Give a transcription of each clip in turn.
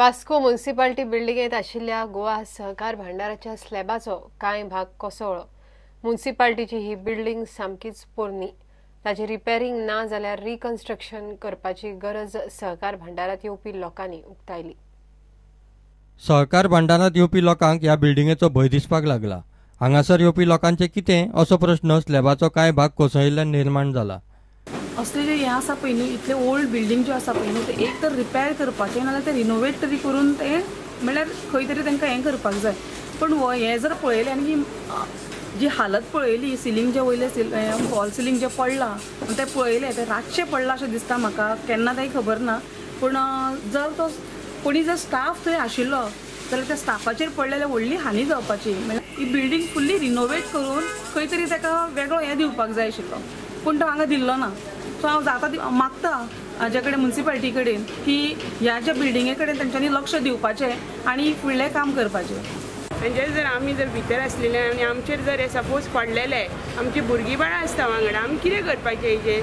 Vasco municipality बिल्डिंगेत आशिल्ल्या गोवा सहकार भांडाराच्या स्लॅबाचो कांय भाग कोसळ्ळो. म्युनिसिपालिटीची ही बिल्डिंग सामकीच पोरणी. ताची रिपेरिंग ना जाल्यार रिकन्स्ट्रक्शन करपाची गरज सहकार भांडारात येवपी लोकांनी उक्तायली. सहकार भांडारात येवपी लोकांक ह्या बिल्डिंगेचो भंय दिसपाक लागला. हांगासर येवपी लोकांचे कितें असो प्रश्न स्लॅबाचो कांय भाग कोसळिल्ल्यान निर्माण जाला. असले जे हें आसा पळय न्हू, इतले ओल्ड बिल्डींग ज्यो आसा पळय न्हू, ते एक तर रिपेर करपाचें नाजाल्यार ते रिनोवेट तरी करून ते म्हणल्यार खंय तरी तांकां हें करपाक जाय. पूण हें जर पळयलें आनी जी हालत पळयली, सिलींग जें वयलें फॉल सिलींग जें पडलां तें पळयलें, तें रातचें पडलां अशें दिसता म्हाका, केन्ना तें खबर ना. पूण जर तो कोणी जर स्टाफ थंय आशिल्लो जाल्यार त्या स्टाफाचेर पडलें जाल्यार व्हडली हानी जावपाची. म्हणल्यार ही बिल्डींग फुल्ली रिनोवेट करून खंय तरी ताका वेगळो हें दिवपाक जाय आशिल्लो, पूण तो हांगा दिल्लो ना. सो हांव जाता ती मागता हाज्या कडेन, म्युनिसिपालिटी कडेन, की ह्या ज्या बिल्डिंगे कडेन तेंच्यांनी लक्ष दिवपाचें आनी फुडलें काम करपाचें. म्हणजे जर आमी जर भितर आसलेले आनी आमचेर जर हे सपोज पडलेले, आमची भुरगीं बाळां आसता वांगडा, आमी कितें करपाचें हेजें?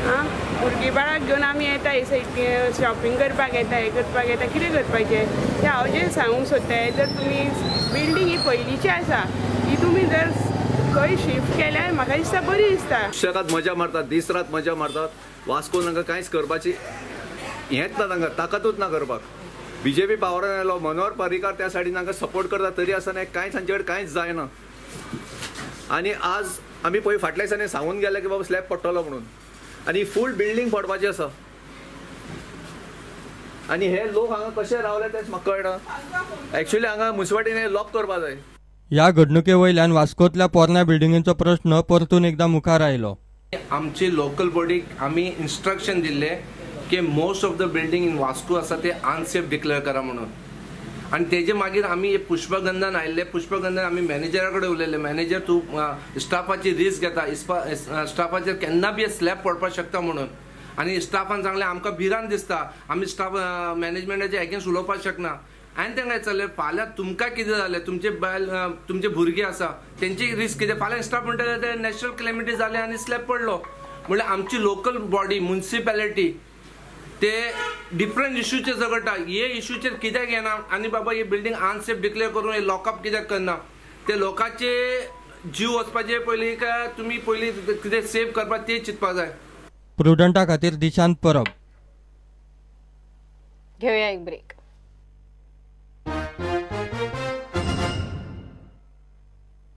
आं, भुरगीं बाळाक घेवन आमी येता हे सायडीन शॉपिंग करपाक येता, हें करपाक येता, कितें करपाचें तें हांव जें सांगूंक सोदतां. जर तुमी बिल्डींग ही पयलींची आसा, ही तुमी जर खंय शिफ्ट केल्यार म्हाका दिसता बरी दिसता. शिक्षकात मजा मारतात, दीस रात मजा मारतात. वास्कोन तांकां कांयच करपाची हेंच ना, तांकां ताकदूच ना करपाक. बीजेपी पावरान आयलो मनोहर पर्रीकार त्या सायडीन तांकां सपोर्ट करता, तरी आसतना कांयच तांचे कडेन कांयच जायना. आनी आज आमी पळय फाटल्या दिसांनी सांगून गेले की बाबा स्लॅब पडटलो म्हणून, आनी फूल बिल्डींग पडपाची आसा. आनी हे लोक हांगा कशे रावले तेंच म्हाका कळना. एक्चुअली हांगा म्युनिसिपालिटीन हे लॉक करपा जाय. ह्या घडणुके वयल्यान वास्कोतल्या पोरण्या बिल्डिंगेचो प्रश्न परतून एकदा मुखार आयलो. आमचे लोकल बॉडीक आमी इन्स्ट्रक्शन दिल्ले की most of the building in Vasco आसा ते अनसेफ डिक्लेअर करा म्हणून. आनी तेजे मागीर आमी पुष्पगंधान आयिल्ले, पुष्पगंधान आमी मॅनेजरा कडेन उलयले, मॅनेजर तूं स्टाफाची रिस्क घेता, स्टाफाचेर केन्ना बी स्लॅब पडपाक शकता म्हणून. आनी स्टाफान सांगलें आमकां भिरांत दिसता, आमी स्टाफ मॅनेजमेंटाचे एगेन्स्ट उलोवपाक शकना. आनी तांकां विचारलें फाल्यां तुमकां कितें जालें, तुमचे बायल तुमचे भुरगे आसा तेंची रिस्क कितें, फाल्यां स्टाफ म्हणटा ते नॅचरल कॅलेमिटी जालें आनी स्लॅब पडलो. म्हणल्यार आमची लोकल बॉडी म्युनिसिपॅलिटी ते डिफरंट इश्यूचेर झगडटा, हे इश्यूचेर कित्याक येना आनी बाबा ही बिल्डींग अनसेफ डिक्लेअर करून हे लॉकअप कित्याक करना? ते लोकांचे जीव वचपाचे पयलीं काय तुमी पयलीं कितें सेव करपाक ते चिंतपाक जाय. प्रुडंटा खातीर दिशांत परब. घेवया एक ब्रेक.